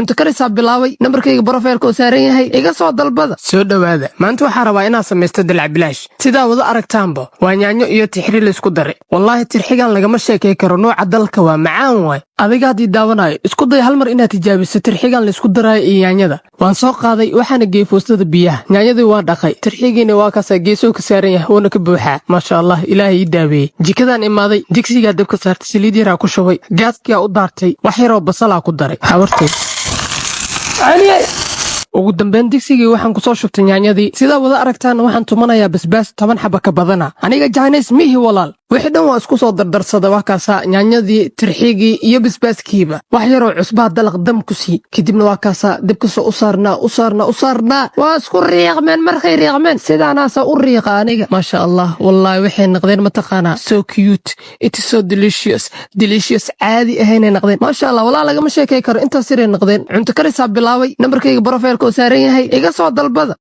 Cunto karisaa bilaabay. Nambarkayga profile-ka oo saaran yahay, iga soo dalbada. Soo dhowaada. Maanta waxaa rabaa inaad samaysto dalac bilaash. Sidaa wada aragtaanba, waa yaanyo iyo tixri laysku daray. Wallaahi tirxigan lagama sheekay karo. Nooca dalka waa macaan waay. Adiga haddii daawanayo, isku day hal mar inaad tijaabiso tirxigan laysku daraayo iyo yaanyada. Waan soo qaaday, waxaana geeyey foostada biyaha. Yaanyadii waan dhaqay, tirxigiina waa kaasaa geesoo ka saaran yahay, wuuna ka buuxaa. Maasha Allah, Ilaahay ii daaweeyey. Jikadaan imaaday, digsigaa dabka saartay, saliid yaraa ku shubay, gaaskiyaa u daartay, wax yaroo basalaa ku daray. Habartay, ugu dambeyn digsigii waxaan kusoo shubtay yaanyadii. Sidaa wada aragtaana, waxaan tumanayaa basbaas 10 xaba ka badana. Aniga Chinese mihi, walaal. Wixii dhan waa isku soo dardarsada. Wax kaasaa yaanyadii, tirxigii iyo basbaaskiiba. Wax yaroo cusbaa dalaq dam ku sii. Kadibna waa kaasaa dabkasoo u saarnaa, u saarnaa, u saarnaa. Waa isku riiqmeen. Markay riiqmeen, sidaanaasa u riiqa aniga. Maasha Allah, wallaahi waxay noqdeen, mataqaanaa, so cute, it is so delicious, delicious caadi ahaynay noqdeen. Maasha Allah, walaa lagama sheekay karo. Intaas yaray noqdeen. Cunto karisaa bilaabay. Nambarkayga profile-ka oo saaran yahay, iga soo dalbada.